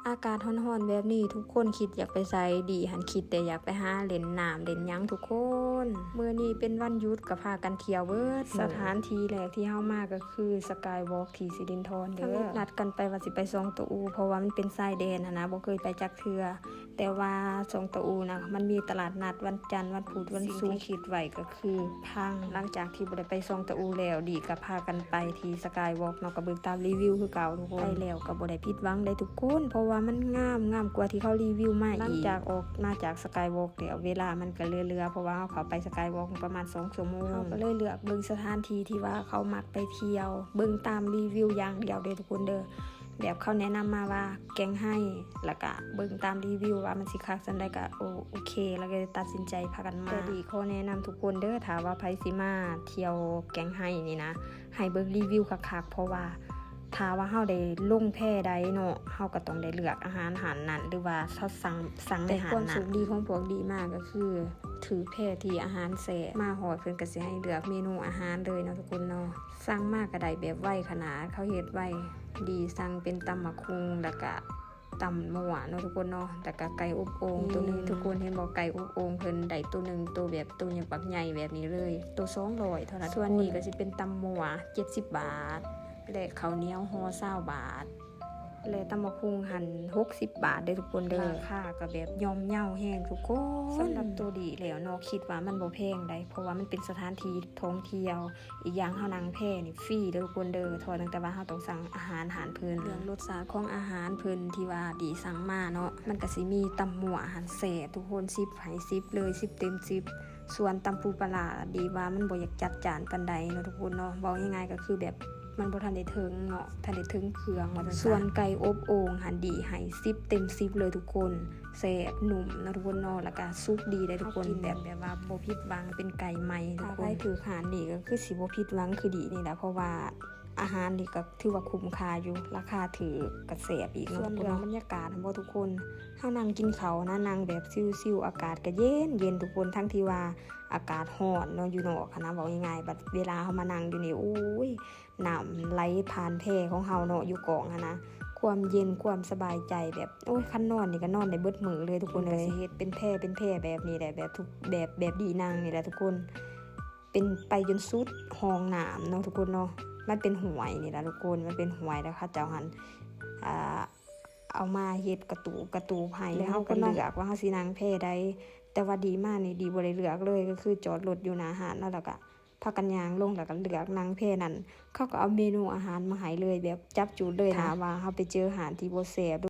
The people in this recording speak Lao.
ອາກາດຮ້ອນໆແບບນີ້ ທຸກຄົນຄິດຢາກໄປໃສ? ດີຫັ້ນຄິດແຕ່ຢາກໄປຫາຫຼິ້ນນ້ຳຫຼິ້ນຫຍັງທຸກຄົນ. ມື້ນີ້ເປັນວັນຢຸດກໍພາກັນທ່ຽວເບິດ. ສະຖານທີ່ແລກທີ່ເຮົາມາກໍຄື Skywalk ທີ່ສິລິນທອນເດີ. ທຳອິດນັດກັນໄປວ່າຊິໄປຊ່ອງຕະອູ ເພາະວ່າມັນເປັນຊາຍແດນຫັ້ນນະ ບໍ່ເຄີຍໄປຈັກເທື່ອ. ແຕ່ວ່າຊ່ອງຕະອູນະ ມັນມີຕະຫຼາດນັດວັນຈັນ, ວັນພຸດ, ວັນສຸກ. ສິ່ງທີ່ຄິດໄວ້ກໍຄືພັງ. ຫຼັງຈາກທີ່ບໍ່ໄດ້ໄປຊ່ອງຕະອູແລ້ວ ດີກໍພາກັນໄປທີ່ Skywalk ເນາະ, ກໍເບິ່ງຕາມຣີວິວຄືເກົ່າທຸກຄົນ. ໄປແລ້ວກໍບໍ່ໄດ້ຜິດຫວັງເດ້ທຸກຄົນ ເພາະວ່າມັນງາມ, ງາມກວ່າທີ່ເຂົາຣີວິວມາອີກ. ຫຼັງຈາກອອກມາຈາກ Skywalk ແລ້ວ ເວລາມັນກໍເຫຼືອໆ ເພາະວ່າເຮົາເຂົ້າໄປ Skywalk ປະມານສອງຊົ່ວໂມງ. ເຮົາກໍເລີຍເລືອກເບິ່ງສະຖານທີ່ທີ່ວ່າເຂົາມັກໄປທ່ຽວ, ເບິ່ງຕາມຣີວິວຢ່າງດຽວເດີທຸກຄົນເດີ. ແບບເຂົາແນະນຳມາວ່າແກ່ງໄຮ ແລ້ວກະເບິ່ງຕາມຣີວິວວ່າມັນຊິຄັກສ່ຳໃດ ກະໂອ ໂອເຄ ແລ້ວກໍຕັດສິນໃຈພາກັນມາ. ແຕ່ດີຂໍແນະນຳທຸກຄົນເດີ ຖ້າວ່າໃຜຊິມາທ່ຽວແກ່ງໄຮນີ້ນະ ໃຫ້ເບິ່ງຣີວິວຄັກໆ ເພາະວ່າຖ້າວ່າເຮົາໄດ້ລົງແພໃດເນາະ ເຮົາກໍຕ້ອງໄດ້ເລືອກອາຫານຮ້ານນັ້ນ ຫຼືວ່າເຮົາສັ່ງ ສັ່ງໃນຮ້ານນັ້ນ. ແຕ່ຄວາມໂຊກດີຂອງພວກດີມາກໍຄື ຖືກແພທີ່ອາຫານແຊບ ມາຮອດເພິ່ນກໍຊິໃຫ້ເລືອກເມນູອາຫານເລີຍເນາະທຸກຄົນເນາະ. ສັ່ງມາກໍໄດ້ແບບໄວຂະໜາດ ເຂົາເຮັດໄວດີ. ສັ່ງເປັນຕຳໝາກຫຸ່ງ ແລ້ວກະຕຳມົວເນາະທຸກຄົນເນາະ ແລ້ວກະໄກ່ອົບໂອ່ງໂຕໜຶ່ງ. ທຸກຄົນເຫັນບໍ່ ໄກ່ອົບໂອ່ງເພິ່ນໄດ້ໂຕໜຶ່ງ ໂຕແບບໂຕໃຫຍ່ ບັກໃຫຍ່ແບບນີ້ເລີຍ ໂຕສອງຮ້ອຍເທົ່ານັ້ນ. ສ່ວນນີ້ກໍຊິເປັນຕຳມົວ ເຈັດສິບບາດ ແລະເຂົ້າໜຽວຫໍ່ຊາວບາດ ແລະຕຳບັກຫຸ່ງຫັ້ນຫົກສິບບາດເດີທຸກຄົນເດີ. ລາຄາກໍແບບຍ່ອມເຍົາແຮງທຸກຄົນ. ສຳລັບໂຕດີແລ້ວເນາະ ຄິດວ່າມັນບໍ່ແພງໃດ ເພາະວ່າມັນເປັນສະຖານທີ່ທ່ອງທ່ຽວ. ອີກຢ່າງເຮົານັ່ງແພນີ້ຟຣີເດີທຸກຄົນເດີ ເທົ່ານັ້ນ ແຕ່ວ່າເຮົາຕ້ອງສັ່ງອາຫານຮ້ານເພິ່ນ. ເລື່ອງລົດຊາດຂອງອາຫານເພິ່ນທີ່ວ່າດີສັ່ງມາເນາະ ມັນກໍຊິມີຕຳມົວຫັ້ນແຊບທຸກຄົນ ສິບໃຫ້ສິບເລີຍ ສິບເຕັມສິບ. ສ່ວນຕຳປູປາຫຼ້າດີວ່າມັນບໍ່ຢາກຈັດຈ້ານປານໃດເນາະທຸກຄົນເນາະ ເວົ້າງ່າຍໆກໍຄືແບບ ມັນບໍ່ທັນໄດ້ເຖິງເນາະ ທັນໄດ້ເຖິງເຄື່ອງວ່າຊັ້ນຊະ. ສ່ວນໄກ່ອົບໂອ່ງຫັ້ນດີໃຫ້ສິບເຕັມສິບເລີຍທຸກຄົນ ແຊບນຸ້ມເນາະທຸກຄົນເນາະ ແລ້ວກະສຸກດີໄດ໋ທຸກຄົນ. ເຮົາກິນແບບ ແບບວ່າບໍ່ຜິດຫວັງ ເປັນໄກ່ໃໝ່ທຸກຄົນ. ຖ້າໃຜຖືກຮ້ານນີ້ກໍຄືຊິບໍ່ຜິດຫວັງຄືດີນີ້ແຫຼະ ເພາະວ່າອາຫານນີ້ກໍຖືວ່າຄຸ້ມຄ່າຢູ່ ລາຄາຖືກ ກໍແຊບອີກເນາະທຸກຄົນເນາະ. ສ່ວນເລື່ອງບັນຍາກາດຫັ້ນບໍທຸກຄົນ ເຮົານັ່ງກິນເຂົ້າຫັ້ນນະ ນັ່ງແບບຊິວໆ ອາກາດກໍເຢັນໆທຸກຄົນ ທັງທີ່ວ່າອາກາດຮ້ອນເນາະ ຢູ່ນອກຫັ້ນນະ ເວົ້າງ່າຍໆ ບັດເວລາເຮົາມານັ່ງຢູ່ນີ້ ໂອ້ຍ ນ້ຳໄຫຼຜ່ານແພຂອງເຮົາເນາະ ຢູ່ກ້ອງຫັ້ນນະ ຄວາມເຢັນ ຄວາມສະບາຍໃຈ ແບບ ໂອ້ຍ ຄັນນອນນີ້ກໍນອນໄດ້ເບິດມື້ເລີຍທຸກຄົນເອີຍ. ເພິ່ນກໍຊິເຮັດເປັນແພ ເປັນແພແບບນີ້ແຫຼະ ແບບທຸກ ແບບ ແບບດີນັ່ງນີ້ແຫຼະທຸກຄົນ ເປັນໄປຈົນສຸດຫ້ອງນ້ຳເນາະທຸກຄົນເນາະ. ມັນເປັນຫ້ວຍນີ້ລະທຸກຄົນ ມັນເປັນຫ້ວຍ ແລ້ວເຂົາເຈົ້າຫັ້ນ ອ່າ ເອົາມາເຮັດກະຕູບ ກະຕູບໃຫ້ ແລ້ວເຮົາກໍເລືອກວ່າເຮົາຊິນັ່ງແພໃດ. ແຕ່ວ່າດີມານີ້ ດີບໍ່ໄດ້ເລືອກເລີຍ ກໍຄືຈອດລົດຢູ່ໜ້າຮ້ານເນາະ ແລ້ວກະ ພາກັນຍ່າງລົງ ແລ້ວກໍເລືອກນັ່ງແພນັ້ນ ເຂົາກໍເອົາເມນູອາຫານມາໃຫ້ເລີຍ ແບບຈັບຈູດເລີຍນະ. ຖ້າວ່າເຮົາໄປເຈີຮ້ານທີ່ບໍ່ແຊບ ຫຼື